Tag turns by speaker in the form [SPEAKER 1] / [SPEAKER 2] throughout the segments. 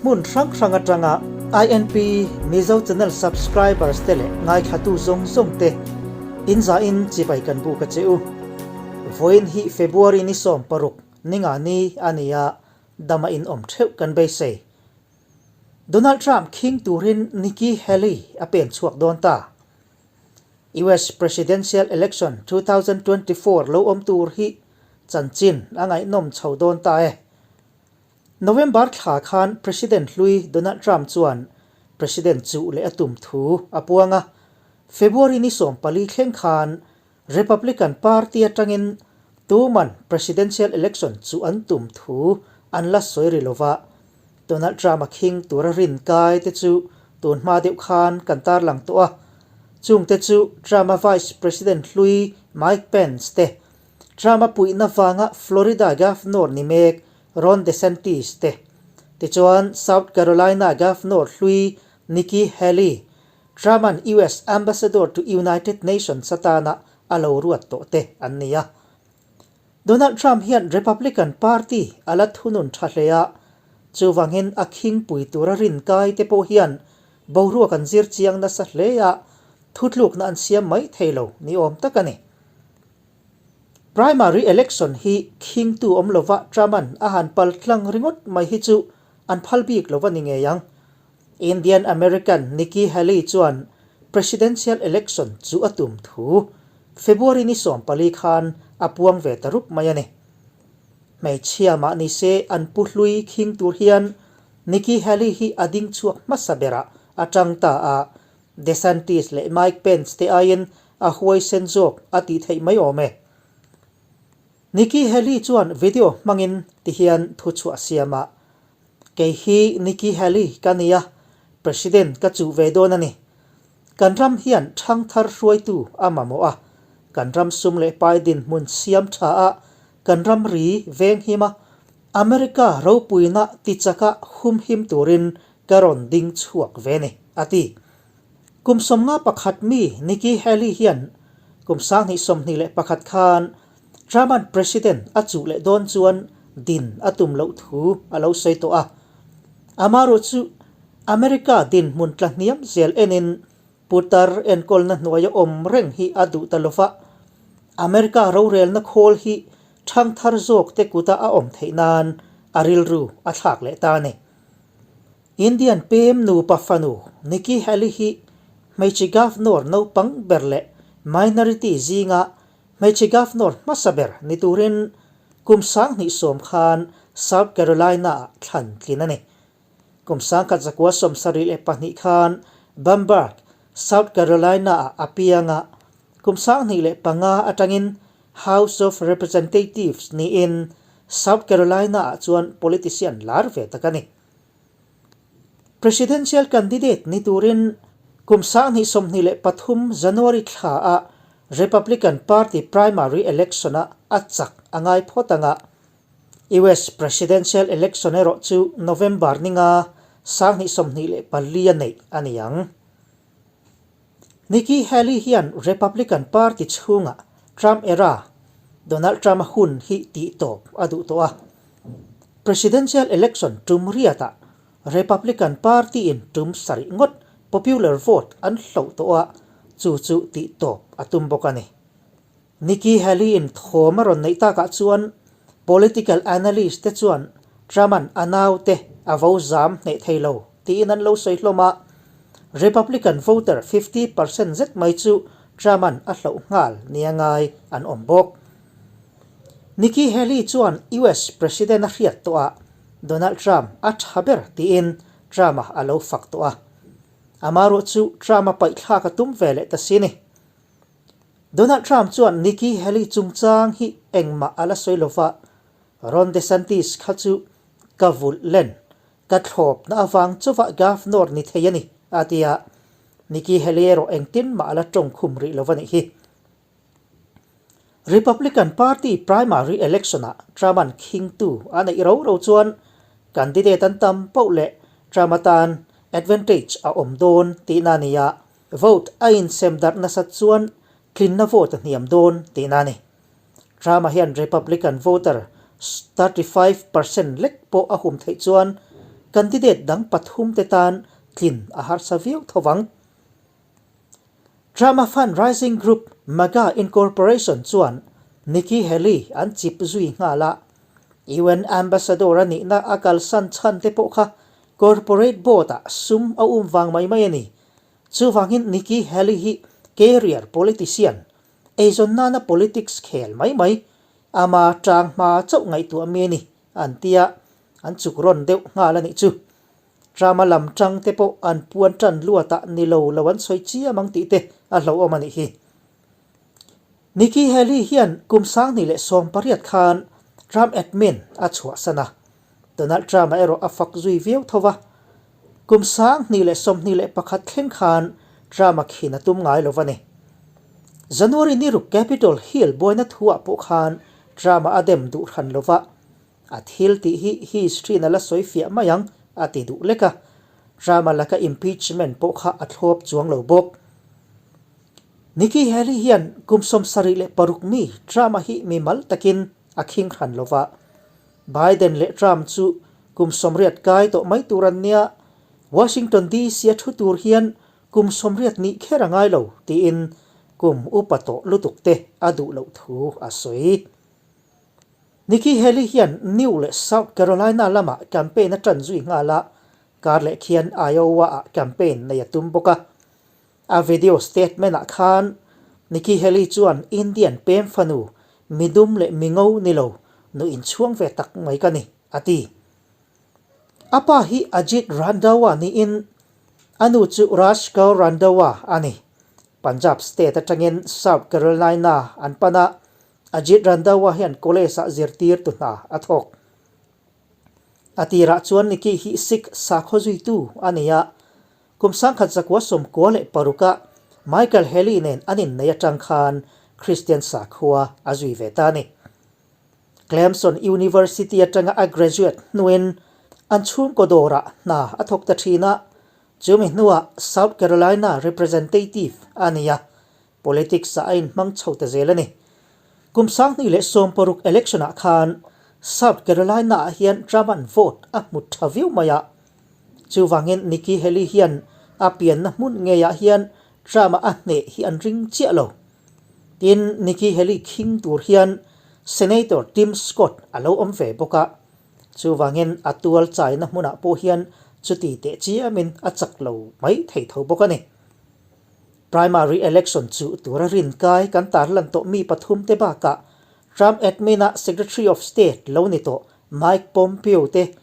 [SPEAKER 1] Hmun hrang hrang atanga INP Mizo Channel subscribers te leh ngaithlatu zawng zawng te in zahin chibai kan buk a che u. Vawiin hi February ni 16 ninga ni a ni a, dama in awm theuh kan beisei. Donald Trump khing turin Nikki Haley a pen chhuak dawn ta. US Presidential Election 2024 lo awm tur hi chanchin a ngaihnawm chho dawn ta e. November thla khan President hlui Donald Trump chuan President chuh leh a tum thu a puang a, February ni 14 thleng khan Republican Party atangin tuman Presidential Election chuh an tum thu an la sawi ri lova, Donald Trump a khing tura rin kai te chu tun hma deuh khan kan tarlang tawh a, chungte chu Trump-a Vice President hlui Mike Pence te, Trump-a puihna vanga Florida Governor ni mek Ron DeSantis te, tichuan South Carolina Governor hlui Nikki Haley, Trump-a'n US Ambassador to United Nations atana a lo ruat tawh te an ni a. Donald Trump hian Republican Party a la thunun tha hle a, chuvangin a khingpui tura rin kai te pawh hian boruak an zir chiang nasa hle a, thutlukna an siam mai thei lo ni awm tak a ni. Primary election hi khingtu awm lova Trump-a'n a han pal tlang ringawt mai hi chu an phal bik lo a ni ngei ang. Indian American Nikki Haley chuan Presidential election chu a tum thu February ni 14 khan a puang ve ta rup mai a ni. Hmeichhia mah ni se an pu hlui khing tur hian Nikki Haley hi a ding chhuak hmasa berah a tang ta a, DeSantis leh Mike Pence te aiin a huaisen zawk a tih theih mai awm e. Nikki Haley chuan video hmangin tihian thu chhuah siam a, Kei hi Nikki Haley ka ni a, President ka chuh ve dawn a ni. Kan ram hian thangthar hruaitu a mamawh a, kan ram sum leh pai dinhmun siam tha a, kan ram ri veng him a, America ropuina tichaka humhim turin ka rawn ding chhuak ve ni, a ti. Kum 51 mi Nikki Haley hian kum 2021 khan Truman President a chuh leh dawn chuan din a tum loh thu a lo sawi tawh a. Amarawh chu America dinhmun tla hniam zel enin putar enkawlna hnuaia awm reng hi a duh ta lova, America rorelna khawl hi thangthar zawk te kuta a awm theih nan a rilru a thlak leh ta a ni. Indian pem nupa fanu Nikki Haley hi hmeichhe Governor naupang ber leh minority zinga Hmeichhe Governor hmasa ber ni turin kum 2010 khan South Carolina-ah thlan tlin a ni. Kum 1972 khan Bamberg, South Carolina-ah a piang a, kum 2005 atangin House of Representatives niin South Carolina-ah chuan politician lar ve tak a ni. Presidential candidate ni turin kum 2023 January thla-ah Republican Party primary election-ah a chak a ngai phawt ang a, US Presidential election erawh chu November ninga 2024 a neih a ni ang. Nikki Haley hian Republican Party chhungah Trump era Donald Trump-a hun hi tihtawp a duh tawh a. Presidential election tum riatah Republican Party-in tum sarih ngawt popular vote an hloh tawh a, chu chu tihtawp a tum bawk a ni. Nikki Haley-in thawm a rawn neih takah chuan political analyst te chuan Trump-a'n a naute a vo zam hneh thei lo tiin an lo sawi hlawm a, Republican voter 50% zet mai chu Trump-a'n a hloh nghal nia ngai an awm bawk. Nikki Haley chuan US President a hriat tawh a, Donald Trump a tha ber tiin Trump-a a lo fak tawh a. Amarawh chu Trump-a paihthlak a tum ve leh ta si ni. Donald Trump chuan Nikki Haley chungchang hi engmah a la sawi lova, Ron DeSantis kha chu ka vulh len, ka thlawpna avang chauha Governor ni thei a ni, a ti a. Nikki Haley erawh engtin mah a la tawngkhum rih lo a nih hi. Republican Party primary election-ah Trump-a'n khingtu a neih ro ro chuan candidate an tam poh leh Trump atan advantage a awm dawn tihna a ni a, vote a insem darh nasat chuan tlinna vote a hniam dawn tihna a ni. Trump-a hian Republican voter 35% lek pawh a hum theih chuan candidate dang pathumte tan tlin a harsa viau tho vang. Trump-a fundraising group MAGA Incorporation chuan Nikki Haley an chip zui nghal a, UN ambassador a nihna a kalsan chhan te pawh kha corporate board-ah sum a um vang mai mai a ni. Chuvangin Nikki Haley hi career politician, eizawn nana politics khel mai mai, ama tang hma chauh ngaihtuah mi a ni an ti a, an chuk rawn deuh nghal a nih chu. Trump-a lam tang te pawh an puan tan luatah ni lo lo an sawi chiam ang tih te a hlauhawm a nih hi. Nikki Haley hian kum 2018 khan Trump admin a chhuahsan a, Donald Trump-a erawh a fak zui viau tho va. Kum 2021 thleng khan Trump-a khin a tum ngai lo va ni. January ni ruk Capitol Hill buaina thuah pawh khan Trump-a a dem duh hran lo va. A thil tih hi history-in a la sawi fiah mai ang, a ti duh lek a. Trump-a laka impeachment pawh kha a thlawp chuang lo bawk. Nikki Haley hian kum 76 mi Trump-a hi mi mal takin a khing hran lo va. Biden leh Trump chu kum 80 kai tawh mai tur an nia, Washington DC-a thu tur hian kum 80 nih kher a ngai lo, tiin kum upa tawh lutuk te a duh loh thu a sawi. Nikki Haley hian New leh South Carolina lamah campaign a ṭan zui nghal a, kar leh khian Iowa-ah campaign nei a tum bawk a. A video statement-ah khan Nikki Haley chuan Indian pem fanu, midum leh mingo ni lo, nu inchhuang ve tak mai ka ni, a ti. A pa hi Ajit Randhawa niin a nu chu Raj Kaur Randhawa a ni. Punjab state aṭangin South Carolina an pan a, Ajit Randhawa hian college-ah zirtirtu hna a thawk. A tirah chuan Nikki hi Sikh sakhaw zuitu a ni a, kum 1996-ah Michael Haley nen an innei atang khan Christian sakhua a zui ve ta a ni. Clemson University atanga a graduate hnuin an chhungkaw dawrah hna a thawk ta thin a, chumi hnuah South Carolina representative a ni a, Politics-ah a inhmang chho ta zel a ni. Kum 2016 election-ah khan South Carolina-ah hian Trump-a'n vote a hmu tha viau mai a. Chuvangin Nikki Haley hian a pianna hmun ngeiah hian Trump-a a hneh hi an ring chiah lo. Tin, Nikki Haley khing tur hian Senator Tim Scott a lo awm ve bawk a. Chuvangin a tual chaina hmunah pawh hian chuti teh chiamin a chak lo mai thei tho bawk a ni. Primary election chu tura rinkai kan tarlan tawh mi pathum te bakah Trump admin-a Secretary of State lo ni tawh Mike Pompeo te,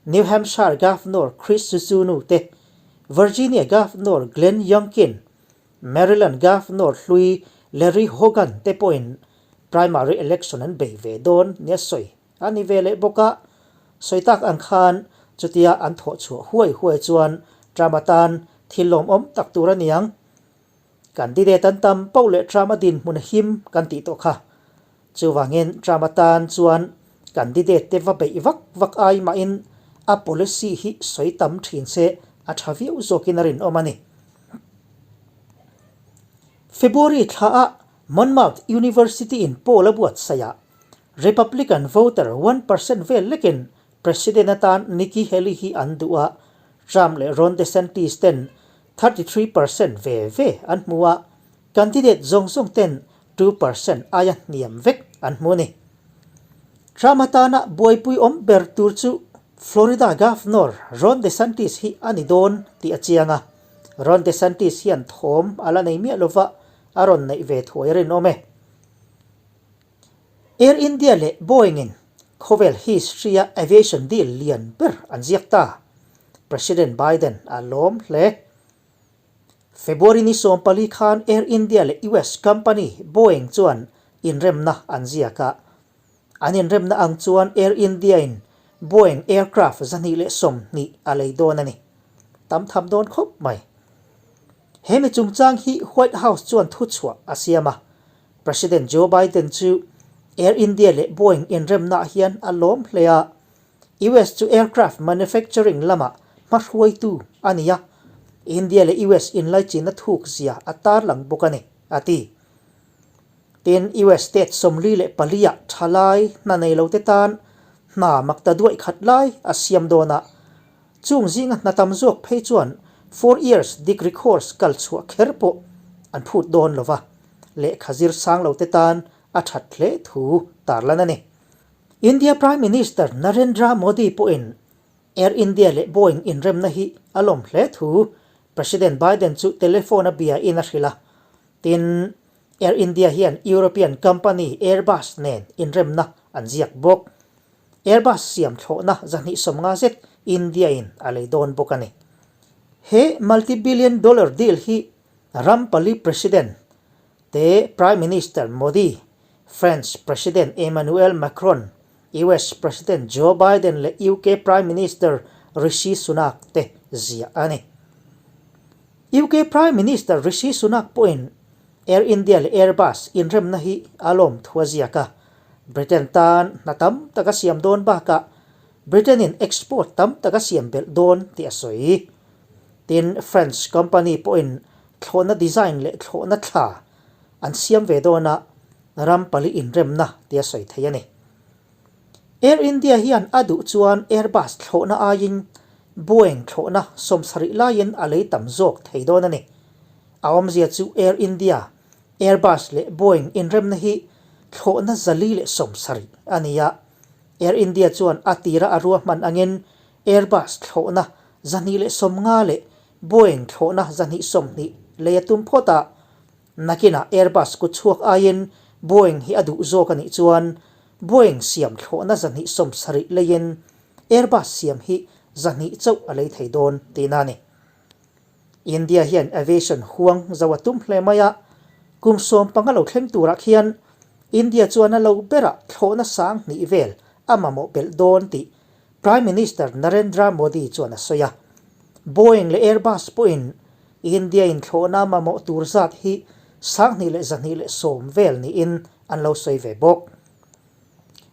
[SPEAKER 1] New Hampshire Governor Chris Sununu te, Virginia Governor Glenn Youngkin, Maryland Governor hlui Larry Hogan te pawhin primary election an bei ve dawn nia sawi a ni ve leh bawk a. Sawi tak ang khan chutia an thawh chhuah huai huai chuan Trump atan thil lawmawm tak tur a niang. Candidate an tam poh leh Trump a dinhmun a him kan tih tawh kha. Chuvangin Trump atan chuan candidate te va beih vak vak ai mahin a policy hi sawi tam thin se a tha viau zawkin a rinawm a ni. February thlaah Monmouth University in poll a buatsaih ah Republican voter 1% vel lekin President atan Nikki Haley hi an duh a, Trump leh Ron DeSantis ten 33% ve ve an hmu a, candidate zawng zawng ten 2% aia hniam vek an hmu a ni. Trump atana buaipui awm ber tur chu Florida Governor Ron DeSantis hi a ni dawn tih a chiang a, Ron DeSantis hian thawm a la nei miah lova a rawn neih ve thuai a rinawm e. Air India leh Boeing-in khawvel history-a aviation deal lian ber an ziak ta. President Biden a lawm hle. February ni 14 khan Air India leh US company Boeing chuan inremna an ziak a. An inremna ang chuan Air India-in Boeing aircraft 120 a lei dawn a ni. Tam tham dawn khawp mai. He mi chungchang hi White House chuan thuchhuah a siam a. President Joe Biden chu Air India leh Boeing inremnaah hian a lawm hle a, US chu aircraft manufacturing lamah hmahruaitu a ni a, India leh US inlaichinna thuk zia a tarlang bawk a ni, a ti. Tin, US state 44 ah thalai hna nei lote tan hna makta duaih khat lai a siam dawn a. Chung zinga hna tam zawk phei chuan four years degree course kal chhuah kher pawh an phut dawn lo va, lehkha zir sang lo te tan a that hle thu tarlan a ni. India Prime Minister Narendra Modi pawhin Air India leh Boeing inremna hi a lawm hle thu President Biden chu telephone a bia in a hrilh a. Tin, Air India hian European company Airbus nen inremna an ziak bawk. Airbus siam thlawhna 250 zet India in a lei dawn bawk a ni. He multi-billion dollar deal hi ram pali President te Prime Minister Modi, French President Emmanuel Macron, US President Joe Biden leh UK Prime Minister Rishi Sunak te ziah a ni. UK Prime Minister Rishi Sunak pawhin Air India leh Airbus inremna hi a lawm thu a ziak a, Britain tan hna tam tak a siam dawn bakah Britain-in export tam tak a siam belh dawn tih a sawi. Tin, French company pawhin thlawhna design leh thlawhna thla an siam ve dawn a, ram pali inremna tia sawi thei a ni. Air India hian a duh chuan Airbus thlawhna aiin Boeing thlawhna 70 laiin a lei tam zawk thei dawn a ni. A awmzia chu Air India, Airbus leh Boeing inremna hi thlawhna 470 a ni a. Air India chuan a tira a ruahman angin Airbus thlawhna 250 leh Boeing thlawhna 220 lei a tum phawt a. Nakinah Airbus kut chhuak aiin Boeing hi a duh zawk a nih chuan Boeing siam thlawhna 270 leiin Airbus siam hi 200 chauh a lei thei dawn tihna a ni. India hian aviation huang zo a tum hle mai a, kum 15 lo thleng turah khian India chuan a lo berah thlawhna 2000 vel a mamawh belh dawn tih Prime Minister Narendra Modi chuan a sawi a. Boeing leh Airbus pawhin India-in thlawhna mamawh tur zat hi 2110 vel niin an lo sawi ve bawk.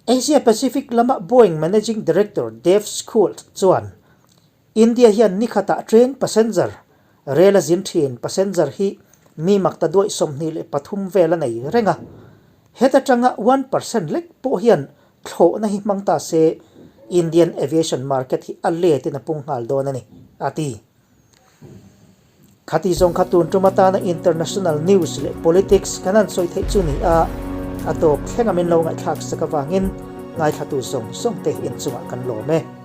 [SPEAKER 1] Asia Pacific lama Boeing Managing Director Dave Schultz chuan India hian ni khatah train passenger, rel a zin thin passenger hi mi makta duaih 23 vel a nei reng a. Heta tanga 1% lek pawh hian thlawhna hi hmang ta se Indian aviation market hi a letin a pung nghal dawn a ni, a ti. Khati zawng kha tun tum atana international news leh politics kan han sawi theih chu ni a, a tawp thleng a min lo ngaihthlak sak avangin ngaithlatu zawng zawng te inchungah kan lawm e.